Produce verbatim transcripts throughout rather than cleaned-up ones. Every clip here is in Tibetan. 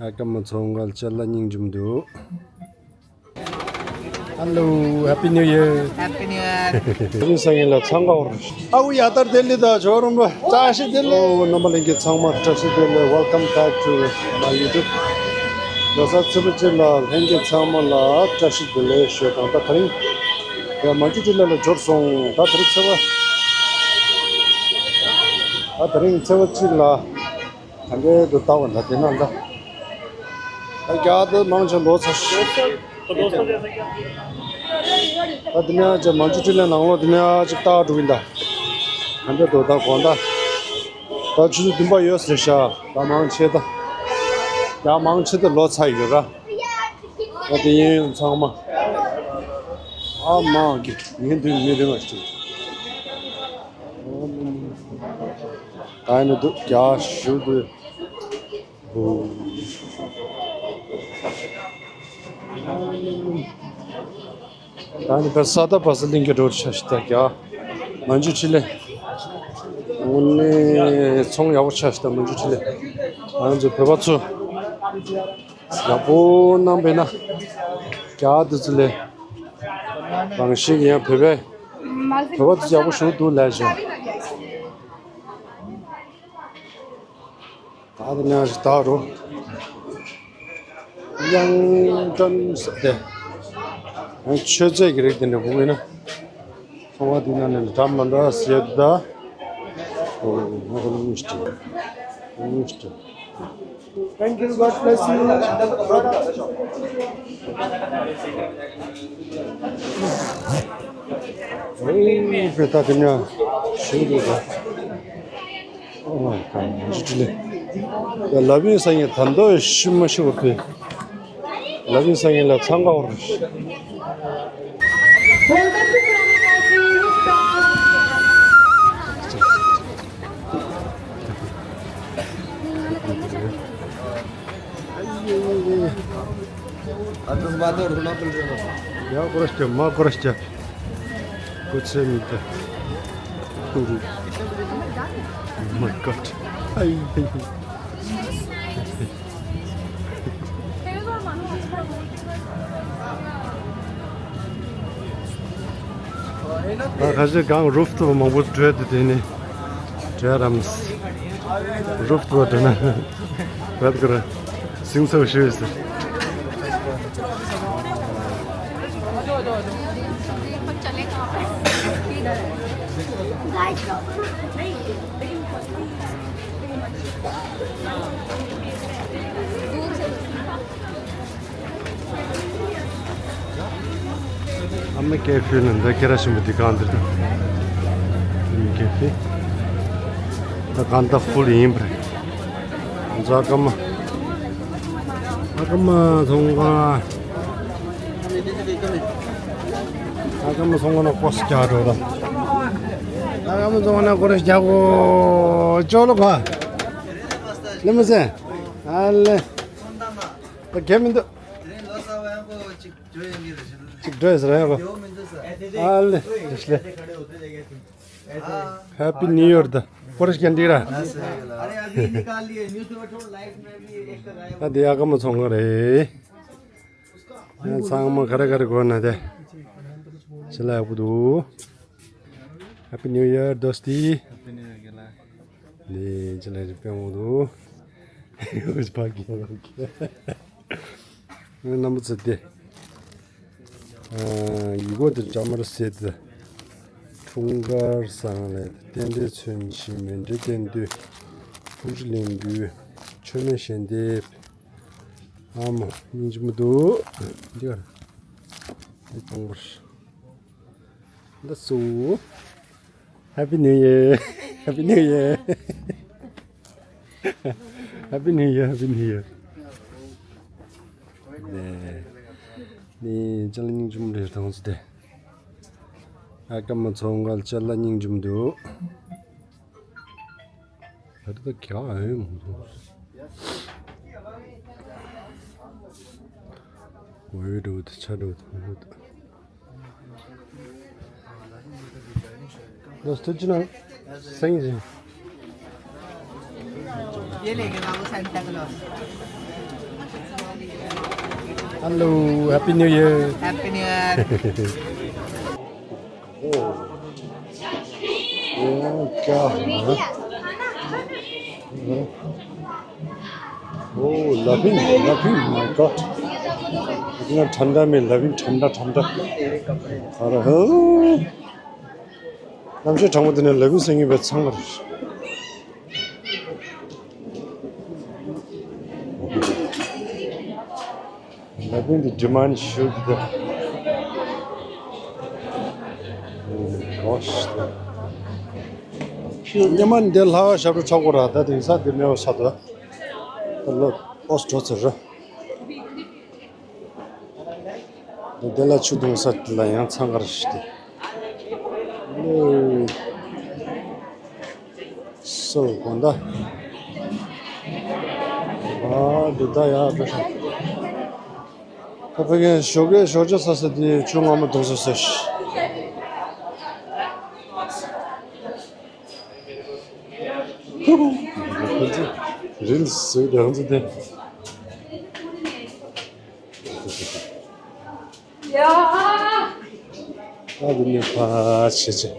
ཨ་ཀ་མ་ཚོང་ཁང་ཅ་ལག་སྙིང་རྗེ་མོ་འདུག། Hello, Happy New Year. Happy New Year. རིན་སང་ཉིན་ལ་འཚང་ཁ་བོར། ཨའུ་ཡ་དར་དེ་ལི་ད་ཇོ་རོམ་པ་བཀྲ་ཤིས་བདེ་ལེགས། ཨོ་རྣམ་པ་ལྷན་རྒྱས་ཚང་མ་བཀྲ་ཤིས་བདེ་ལེགས། Welcome back to my YouTube. ལོ་གསར་ཚེས་པ་གཅིག་ལ་ལྷན་རྒྱས་ཚང་མ་ལ་བཀྲ་ཤིས་བདེ་ལེགས་ཞུ་དང་། ད་དེ་རིང་ཡ་མ་ཅུ་ཅི་ལ་ལ་འབྱོར་སོང་། ད་དེ་རིང་ཚེས་པ་ད་དེ་རིང་ཚེས་པ་གཅིག་ལ། ག་འདྲའི་འདུག་ལྟ་བ་ལ་དེ་ན་ལ། ད་རྒྱ་དེ་མང་ཆེ་ལོ་ཚར་ཤག། ད་དེ་ནས་ཅིག་མང་ཆེ་ཁྲི་ལེན་ནང་ལོགས་དེ་ནས་ཅིག་ལྟ་འགྲོ་གིན་ད། ག་འདྲ་འདུག་ད་དགོང་ད། ད་ཆུ་ཚོད་བདུན་པ་ཡོད་ཟེར་ཤག། ད་མང་ཆེ་ད། རྒྱ་མང་ཆེ་ད་ལོ་ཚར་ཡོད་ར། ད་དེ་ཡིན་ཡང་ཚང་མ། ཨ་མ་གི་ངས་འདུག་མི་རིང་བ་ཞིག། ད་ནི་འདུག་རྒྱ་ཞུ་དགོས། ད་ནི་བར་ས་ད་བ་ས་གླིང་གི་འགྲོ་ཆ་ཞིག་ད་རྒྱ། མ་འཇུ་ཆི་ལེ། དངོས་གནས་ཚོང་ཡག་པོ་ཆ་ཞིག་ད་མ་འཇུ་ཆི་ལེ། ང་ཚོ་བོད་པ་ཚོ་ཡག་པོ་གནང་པས་ན། རྒྱ་དེ་ཚོ་ལས་རང་བཞིན་གྱི་ཡང་བོད་པའི་བོད་པ་ཚོ་ཡག་པོ་ཞུ་འདུག་ལས་བྱུང་། ད་དེ་ནས་ཞིག་ད་རུ། དབྱངས་སྒྲོན་ཟེར་ཏེ། ཡང་མཆོད་རྫས་ཀྱི་རིགས་དེ་འདྲ་དགོས་ཀྱི་ན། ཚོང་བ་དེ་ནང་ནས་འདྲ་མི་འདྲ་ཟེར་ད། ཨོ་ཨོ་ཨོ་ཨོ། Thank you, God bless you. ཨོ་ད་དེ་ནས་ཞུ་འདུག་ད། ཨོ་མའི་གོཌ། ལབ་ཡིན་ས་ངས་ད་འདོད་ཤི་མ་ཤི་བར་དུ། ལབ་ཡིན་ས་ངས་ལ་འཚང་ཁ་བོར། ཡ་སྐོར་སྐྱབས་མ་སྐོར་སྐྱབས། སྐུ་ཚེ་མི་ད། Oh my God. ཨའི། ད་ཁ་ཤས་གང་རུབ་ཏོབ་མང་པོ་བྲོས་ཏེ་དེ་ནི་བྲོས་རམ། རུབ་ཏོབ་བྲོས་ན་བད་གར་སིང་སོ་ཤུ་ཡོད་ཟེར། ཨ་མའི་ཀེ་ཧྥེ་ནི་འདི་ཁྱེད་ར་ཞིམ་པོ་འདི་གང་འདིར་དང་། ཨ་མའི་ཀེ་ཧྥེ། ད་གང་ད་ཧྥུལ་ཡིན་པ་རེད། ཨ་ཀ་མ། ཨ་ཀ་མ་ཚོང་ཁང་། ཨ་ཀ་མ་ཚོང་ཁང་ན་ཀོ་སི་རྒྱག་འགྲོ་ད། ཨ་ཀ་མ་ཚོང་ཁང་ན་ཀོ་རེ་རྒྱག་གོ། ཅོ་ལོ་ག་ལེ་མ་སེ། ཨ་ལེ། ད་གལ་མི་འདུག། ཅིག་འགྲོ་ཡ་ཟེར་ཡ་གོ། ཨ་ལེ་རེ་ཤི་ལེ། Happy New Year ད། ཀོ་རེ་སྐྱེལ་འདི་ར། ད་འདི་ཨ་ཀ་མ་ཚོང་ཁང་རེད། ཚང་མ་ག་རེ་ག་རེ་དགོས་ན་དེ་ཅི་ལ་ཡག་པོ་འདུག། Happy New Year, Dosti. Happy New Year, Gela. ནི་ཅི་ལ་རི་པེ་མོ་འདུག། འོས་པ་གི་རང་གི། རྣམ་པ་ཚོ་དེ། ཨ། ཡི་གོ་དེ་འདྲ་མར་ཟེར་ཏེ། འཁྲུངས་སྐར་བཟང་ལེགས། རྟེན་འབྲེལ་མཚོན་བྱེད། མཎྜལ་རྟེན་འདུས། ཐུགས་རྗེ་ལེགས་འབུལ། མཆོད་མེ་ཞལ་འདེབས། ཨ་མ་སྙིང་རྗེ་མོ་འདུག། འདི་གར། འདི་དང་པོར། འདི་སུ། Happy New Year. Happy New Year. Happy New Year, Happy New Year. ནི་ཅ་ལག་སྙིང་རྗེ་མོ་རེད་དང་ཟེར་ཏེ། ཨ་ཀ་མ་ཚོང་ཁང་ཅ་ལག་སྙིང་རྗེ་མོ་འདུག། ད་ལྟ་ག་ཨེ་མོ་འདུག། འོད་འགྲོ་དེ་ཆ་འགྲོ་དེ་མོ་འདུག། Dosti, tu n'as cinq ans. ये लेके बाबू Santa Claus. Hello, Happy New Year. Happy New Year. Oh, क्या है? Oh, loving, loving, my God. इतना ठंडा में loving, ठंडा, ठंडा। अरे, हाँ। གནམ་གཤིས་གྲང་མོ་དེ་ནས་ལ་ཕུག་སེང་གེ་བས་ཚང་བར། ལ་ཕུག་འདི་ཌི་མན་ཌི་ཤུ་གི་དེ། ཉི་མ་འདི་ལྷ་བ་ཞབས་བྲོ་འཁྲབ་དགོས་ར། ད་དེང་སང་འདི་མེད་པ་ཆགས་འདུག་ད་ལོ་ཨོ་སི་འགྲོ་ཚར་ར། དེ་ལ་ཆུ་བཏུང་ས་དེ་ལ་ཡང་འཚང་ཁ་རེ་ཞིག་སྟེ། སོ་དགོན་ད། ཨ་འདི་ད་ཡག་པོ་ཞིག་ད་ཕ་གིའི་ཞོགས་ཀས་ཞོགས་ཇ་ཟ་ས་དེ་ཆུ་མངར་མོ་བཏུང་ས་ཟེར་ཞིག་རིལ་སུ་རང་ཚོ་དེ། ཨ་དེ་ནས་ཕར་བྱེད་ཅིག་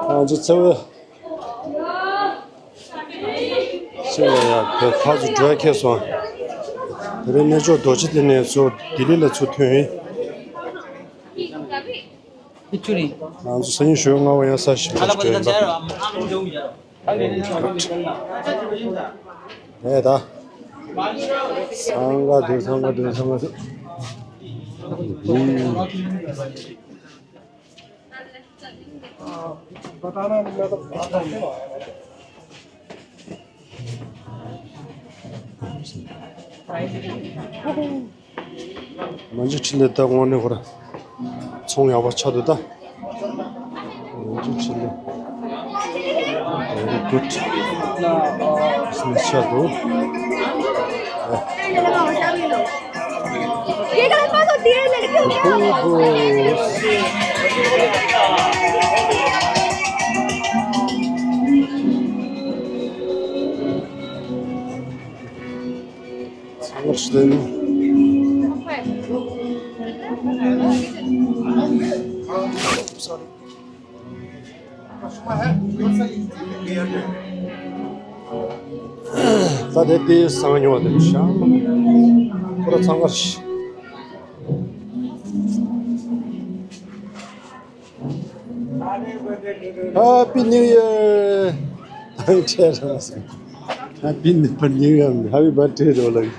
ང་ཚོ་ཚེ་བོ་ཤི་ལ་ཡ་བོད་ཕར་ཚུར་འགྲོ་ཡ་ཁེལ་སོང་། དེ་རིང་གནས་མཆོག་རྡོ་རྗེ་གདན་ནས་ཚུར་ལྡི་ལི་ལ་ཚུར་ཐོན་ཡིན། ང་ཚོ་སང་ཉིན་ཞོགས་སྔ་བོ་ཡང་ས་ཞིང་པ་ཞིག་འགྲོ་ཡིན་པ། ཨེ་ད། སང་ག་དུ་སང་ག་དུ་སང་ག་དུ། མ་འཇིགས་འཕྲིན་ལས་ད་དངོས་གནས་ཧོ་ར། ཚོང་ཡག་པོ་ཆགས་འདུག་ད། མ་འཇིགས་འཕྲིན་ལས། Very good. ཚོང་ཆགས་འདུག་ཚང་མར་བརྟེན། Sorry. ད་དེ་དེའི་སང་ཉོ་བ་དེ་ཤང་ཁོ་ར་ཚང་མར་ཤི། Happy New Year. Happy New Year. Happy birthday to you.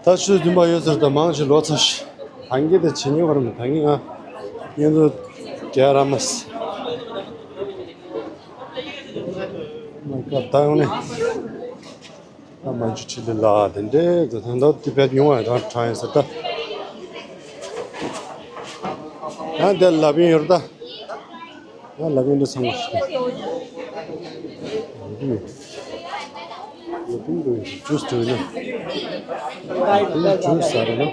ད་ཆུ་རྒྱུན་པ་ཡོད་ཟེར་ད་མང་ཞིག་ལོ་ཚ་ཞིག་ཐང་གི་དེ་ཆེ་ཉེ་བར་མི་ཐང་གི་ང་ཡན་ཚོ་རྒྱ་ར་མ་སི་མ་ཀ་ད་ཡོང་ནས། ཨ་མ་ཇུ་ཁྲི་ལི་ལ་དེ་འདྲའི་དེ་ད་ལྟ་དེ་བས་ཉུང་བ་དང་གྲངས་ཡིན་ཟེར་ད། ཨ་འདི་ལབ་ཡིན་ཡོད་ད། ཨ་ལབ་ཡིན་འདི་ཚང་མ་ཞིག་ད། ལབ་ཡིན་འདི་ཇུས་འདྲ་ཡིན། ཇུས་ཟ་རེད་ན།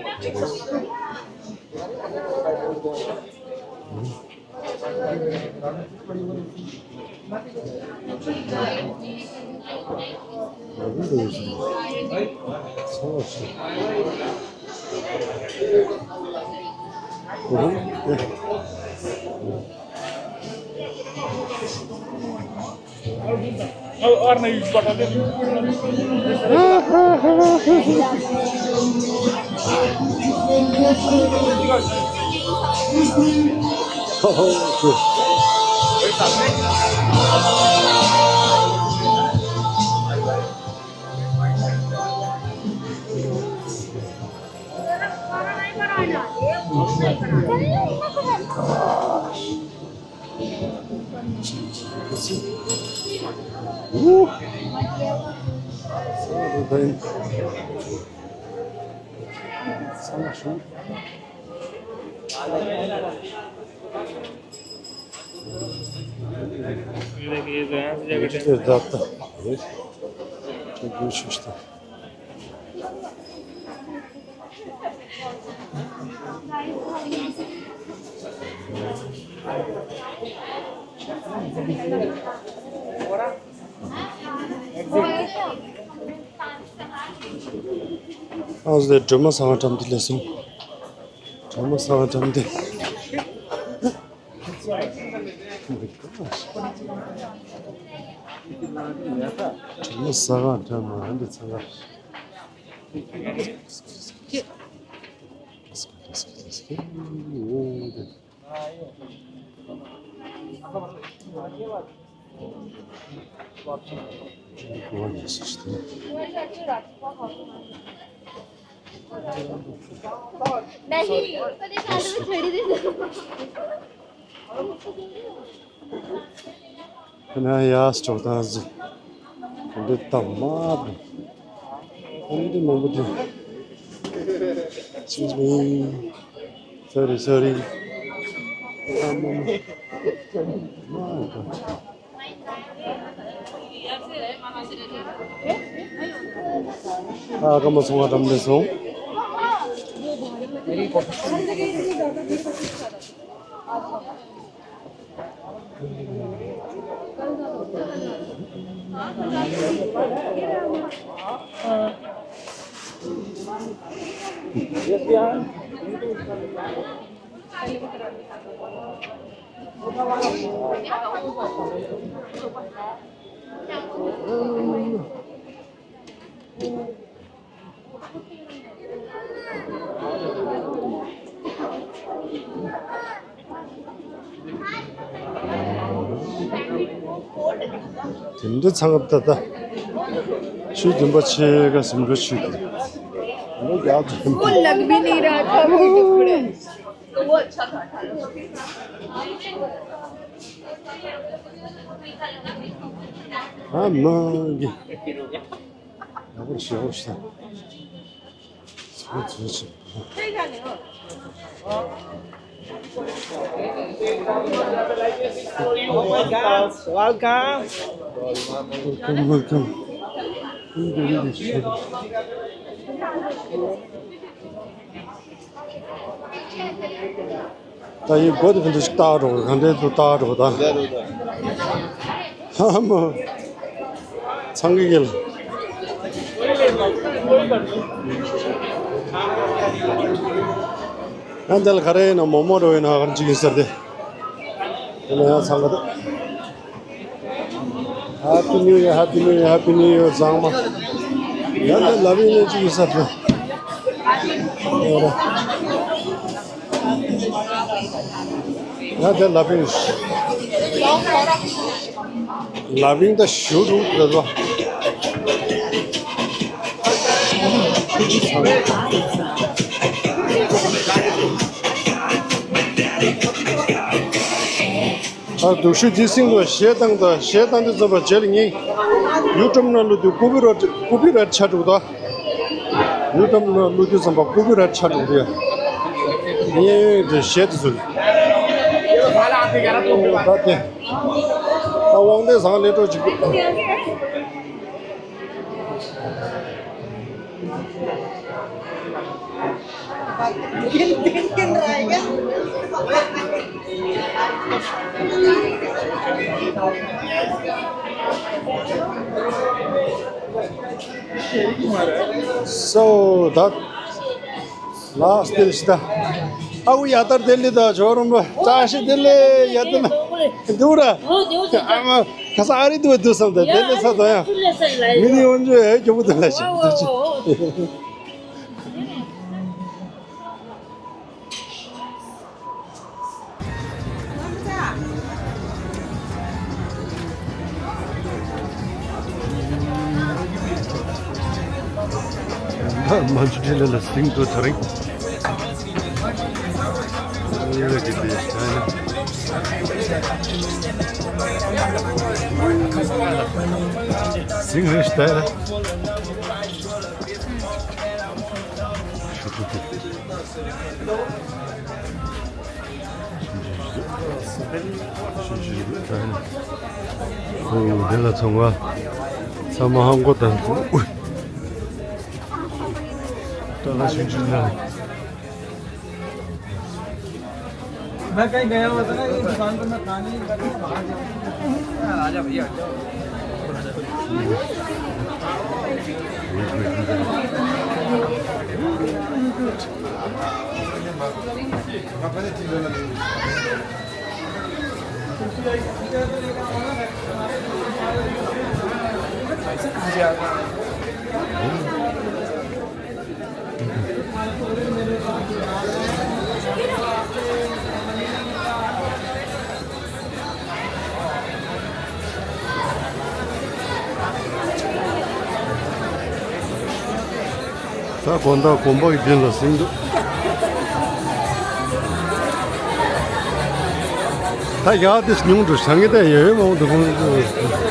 ཨ་ཟེ་སྒྲོལ་མ་ཟ་ཁང་འགྲམ་དེ་སླེབས་སོང་། སྒྲོལ་མ་ཟ་ཁང་འགྲམ་དེ། སྒྲོལ་མ་ཟ་ཁང་འགྲམ་མ་འདི་ཚང་ག། नहीं, पहले शायद वो छेड़ी दे दो। ཁོ་ན་ཡ་སྤྲོ་ད་ཟི། ག་འདྲ་ད་མ་པ། ག་འདྲ་མང་པོ་འདུག Excuse me. Sorry, sorry. ཨ་ཀ་མ་སོང་བ་འགྲམ་ནས་སོང་། དེ་འདྲ་ཚང་གི་ད་ལྟ། ཆུ་འདུན་པ་ཆེ་ག་ཟིན་འགྲོ་ཆུ་དེ། འདི་ཡག་ཏུ། वो लग भी नहीं रहा था मुझे थोड़े। ཨ་མ་གི། ཡག་པོ་ཞེ་པོ་ཞིག་ད། ཚོད་ཚོད་ཆེ། Welcome. Welcome, welcome. ད་ཡིན་གོ་དེ་ཕན་ཚུན་ཞིག་བཏགས་འགྲོ་ག་འདྲའི་དུ་བཏགས་འགྲོ་ད། ཧ་མ། ཚང་གི་གེ་ལ། ཡང་འདི་ལ་ག་རེ་ཡིན་ན་མོག་མོག་འགྲོ་ཡིན་ན་ག་རེ་ཅིག་ཡིན་ཟེར་ཏེ། དེ་ལ་ཡང་ཚང་གི་འདུག Happy New Year, Happy New Year, Happy New Year ཚང་མ། ཡང་འདི་ལ་བི་ནས་ཅིག་ཡིན་ཟེར་ཏེ། ཡང་དེ་ལ་བིང་། ལ་བིང་ད་ཞུ་རུ་རེད་བ། ཨ་སྡུག་ཤོས་འདི་སིང་དུ་གཞས་བཏང་དང་གཞས་བཏང་དུས་ཙམ་པ་རྗེས་ལ་ངས་ཡུ་ཊུབ་ནང་བླུག་དུས་ཀུ་པི་ར་ཀུ་པི་ར་ཆ་འགྲོ་ད། ཡུ་ཊུབ་ནང་བླུག་དུས་ཙམ་པ་ཀུ་པི་ར་ཆ་འགྲོ་དུས། ངས་དེ་གཞས་དེ་ཚོ། ད་དེ། ད་དབང་ལྡན་བཟང་ལས་འཕྲོ་གཅིག So that last ལ་སྟེར་ཤི་ད། ཨ་ཁུ་ཡ་དར་དེ་ལི་ད་ཇོ་རོམ་པ་བཀྲ་ཤིས་བདེ་ལེགས་ཡ་དེ་ན་འདུག་ར། ཨ་མ་ཁ་ས་ཨ་རི་འདུག་འདུག་བསམ་ད་དེ་ལི་ས་དོ་ཡ། མི་ནི་ཡོང་ཇོ་ཧེ་གྱོ་བུ་དེ་ལ་ཤི་འདུག་ཅི། མ་འཇུ་ཁྲི་ལ་ལ་སིང་དུ་ཐ་རིང་། སིང་རེ་ཤི་ད་ལ། འོ་དེ་ལ་ཚང་བ་ཚང་མ་ཧང་གོ་དང་ཏ་ལ་ཞིང་ཆེན་ལ། मैं कहीं गया हुआ था ना, ये दुकान पर मैं खाने नहीं बैठा, बाहर जाऊँ। आजा भैया, आजा। ད་དགོང་དག་དགོན་པ་གི་མདུན་ལ་ཟིན་འདུག་ད་ཡག་དེ་ཉུང་དུ་བྱ་ངེས་ད་ཡོད་མང་དུ་ཁོང་